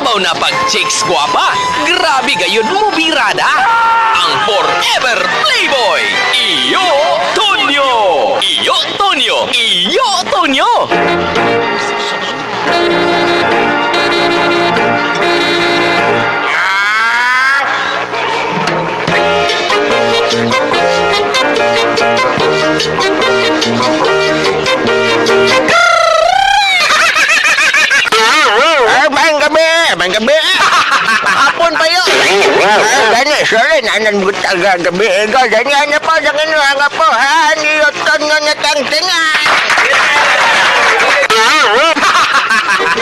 Labaw na pag chicks guwapa. Grabe gayud mo birada. Ang forever playboy. Iyo Tonyo. Iyo Tonyo. Iyo Tonyo. Ay, maayong gabi! Maayong gabi! Hapon pa yo. Ay, gani, sorry, nanan mo taga gabi. Ego, ganyan na po, ganyan nga po, ha? Niyoton nga na tang tinga.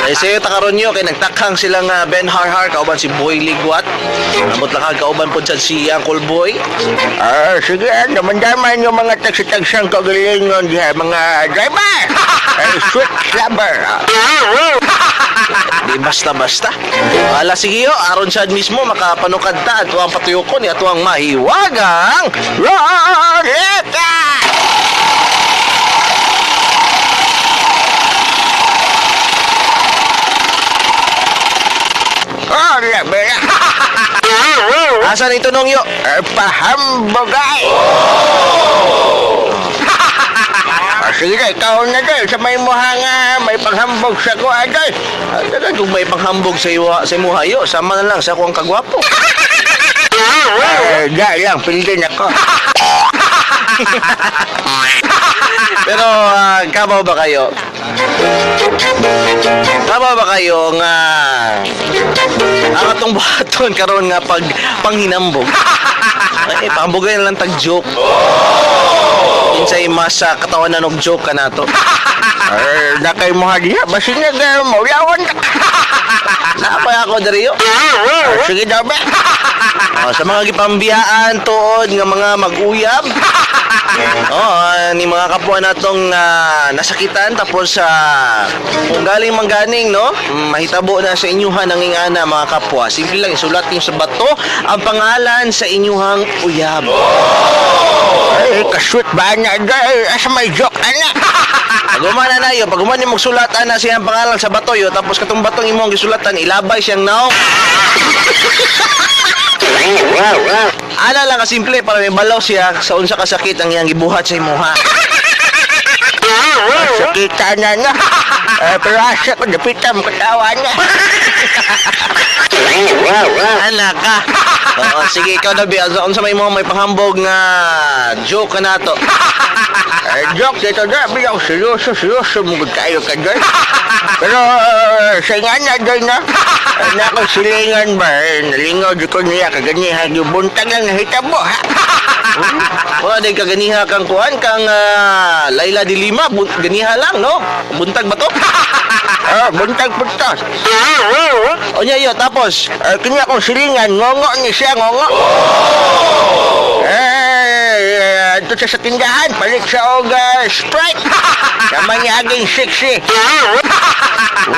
Ay sayo ta karon yo kay nagtakhang sila nga Ben Harhar kauban si Boy Ligwat. Amot lang kag kauban pod sad si Uncle Boy. Ah, sige, daman-daman yung mga taxi-taxang kagalingon diha, mga driver! Ay, sweet slabber. Di basta-basta. Ala sige yo, aron sad mismo makapanukad ta ato ang patuyokon ni ato ang mahiwagang Roleta! Oh, labi. Asa ni tunong yo? Eh, pahambugay! Ah, sige na, ikaw na doy. Sa may muha nga, may panghambog sa kuha doy. Ay, dagan kung may panghambog sa iyo sa imuha yo, sama na lang sa akong kagwapo. Eh, da lang, pildin ako. Pero kabaw ba kayo? Kabaw ba kayo nga ang atong buhaton karon nga pag panghinambog? Ay, pambugay na lang tag joke. Kinsay mas sa katawan og joke ka nato. Eh, na kay muha diha, basin na gayo, maulawan ka. Napay ako diri yo. Ah, sige daw ba? Oh, sa mga gipambiyaan tuod nga mga mag-uyab. Oh, ni mga kapwa natong nasakitan tapos sa kung galing man ganing no, mahitabo na sa inyuhan ang ingana mga kapwa. Simple lang isulat niyo sa bato ang pangalan sa inyuhang uyab. Ay, kasweet ba na doy? Asa may joke, ana? Pag na yo, pag human nimo magsulat ana siyang pangalan sa bato yo, tapos katong batong imong gisulatan ilabay siyang naong. Ana lang kasimple para may balaw siya sa unsa ka sakit ang iyang gibuhat sa imuha. Sakita na na. Eh, pero asa ko, dapitan mo katawa na. Anak ka. Oo, sige, ikaw na, Bi. Unsa may mo may panghambog nga joke ka nato. Eh, joke dito doy. Bilang seryoso, seryoso mo tayo ka doy. Pero, sa nga na doy na. Eh, na akong silingan ba? Eh, nalingaw di ko niya kaganihan. Yung buntag lang nahitabo, ha? Wala day kaganiha kang kuan kang Laila de Lima, ganiha lang no. Buntag ba to? Ah, buntag po to. O nya yo, tapos Eh, kanya akong silingan, ngongo ni siya, ngongo. Eh, ito siya sa tindahan, palit siya og Sprite. Sama niya aging sexy.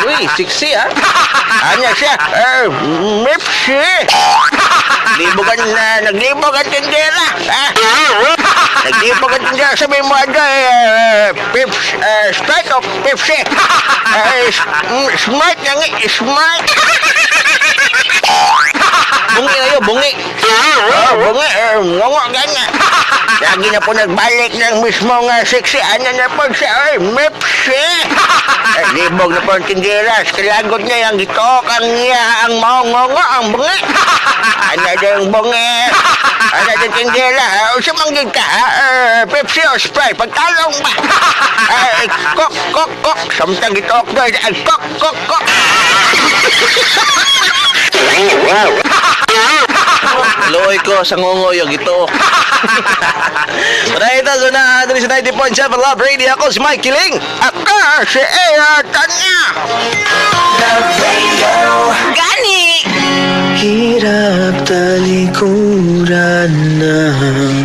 Uy, sexy ah. Ano siya? Eh, mipsi. Libogan na, naglibog ang tindera. Ha? Naglibog ang tindera. Sabi mo, ano, eh, pips, eh, Sprite o Pepsi? Eh, smart na nga, smart. Bungi na yo, bungi. Oh, bunga, eh, ngongo gana. Lagi na po nagbalik ng mismo nga sexy. Ano na po siya, ay, mipsi. Eh, libog na po ang tindera. Kalagot niya yung gitok, ang niya, ang maungongo, ang bunga. Ano daw yung bunga? Ano daw tindera? Usa manggig ka, eh, Pepsi o Sprite, pagtalong ba? Eh, kok, kok, kok. Samtang gitok doon, ay, kok, kok, kok. Luoy ko sa ngongo yo gituok. Right, so na diri sa 90.7 Love Radio ako si Mike Kiling. Ako, si Ea Tanya. Gani! Hirap talikuran ng